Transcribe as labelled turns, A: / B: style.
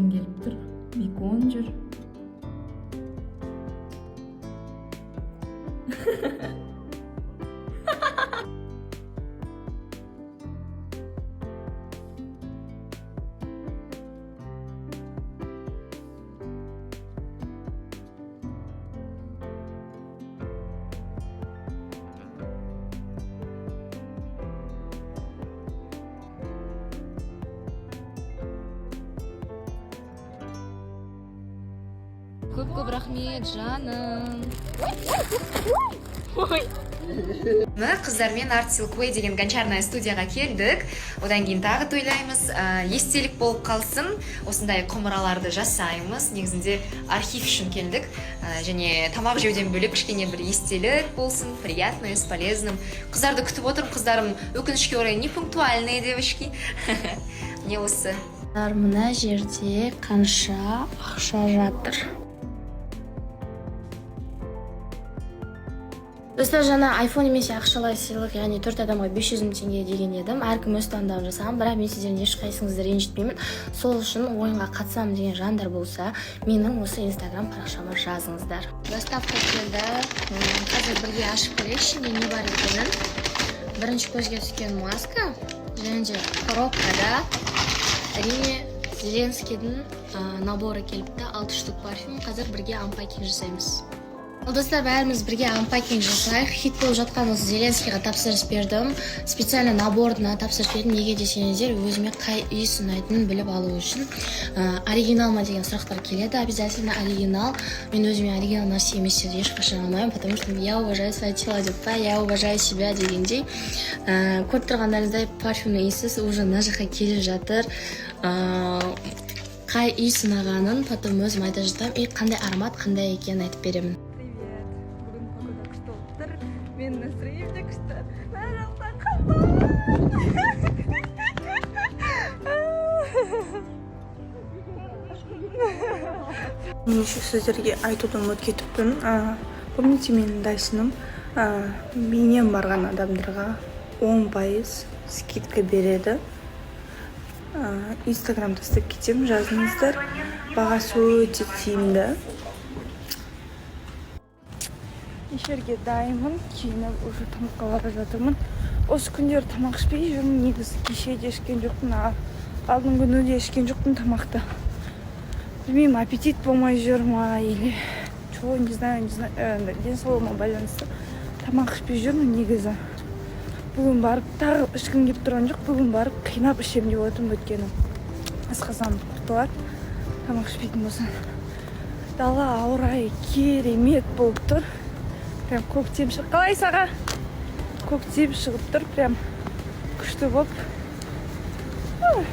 A: Жегім келіп тұр. Бекон жүр. Көп көп рахмет, жаным. Ой.
B: Қыздармен Art Silk Way деген гончарная студияға келдік. Одан кейін тағы тойлаймыз. Естелік болып қалсын. Осындай құмыраларды жасаймыз. Негізінде архив үшін келдік. Және тамақ жеуден бөлек кішкене бір естелік болсын, приятное с полезным. Қыздарды күтіп отырмын. Қыздарым, өкінішке орай, не пунктуальные девочки. Не осы.
C: Мына жерде қанша ақша жатыр? Достар, жаңа iPhone немесе ақшалай сыйлық, яғни төрт адамға 500 мың теңге деген едім. Әркім өз таңдауын жасаған, бірақ мен сіздердің ешқайсыңызды ренжітпеймін. Сол үшін ойынға қатысамын деген жандар болса, менің осы Инстаграм парақшама жазыңыздар. Доставка келді. Қазір бірге ашып көрейік, ішінде не бар екенін. Бірінші көзге түскен маска және де коробкада, әрине, Зеленскийдің наборы келіпті, алты штук парфюм. Қазір бірге unpacking жасаймыз. Ал, достар, бәріміз бірге unpacking жасайық. Хит болып жатқан осы Зеленскийға тапсырыс бердім. Специально наборына тапсырыс бердім. Неге десеңіздер, өзіме қай иіс ұнайтынын біліп алу үшін. Оригинал ма деген сұрақтар келеді. Обязательно оригинал. Мен өзіме оригинал нәрсе емес деп ешқашан алмаймын, потому что я уважаю свое тело деп па, я уважаю себя дегендей. Көріп тұрғандарыңыздай, парфюмнің иісі уже мына жаққа келіп жатыр. Қай иіс ұнағанын потом өзім айта жатамын и қандай аромат қандай екенін айтып беремін.
A: Привет. Бүгін погода күшті болып тұр. Менің настроением де күшті. Мына жақта қабан.
D: Мен еще сіздерге айтуды ұмытып кетіппін. Помните, менің Дайсоным менен барған адамдарға 10% скидка береді. Инстаграм тастап кетемін, жазыңыздар. Бағасы өте тиімді. Эфирге дайынмын, киініп, уже тамаққа бара жатырмын. Осы күндері тамақ ішпей жүрмін. Негізі кеше де ішкен жоқпын, алдыңғы күні де ішкен жоқпын тамақты. Білмеймін, аппетит болмай жүр ма или чего, не знаю, не знаю. Денсаулығыма байланысты тамақ ішпей жүрмін негізі. Бүгін барып тағы ішкім келіп тұрған жоқ. Бүгін барып қинап ішемін деп отырмын, өйткені асқазаным құртылады тамақ ішпейтін болсам. Дала ауа райы керемет болып тұр, прям көктем шығып, қалай саға, көктем шығып тұр, прям күшті болып. Ой.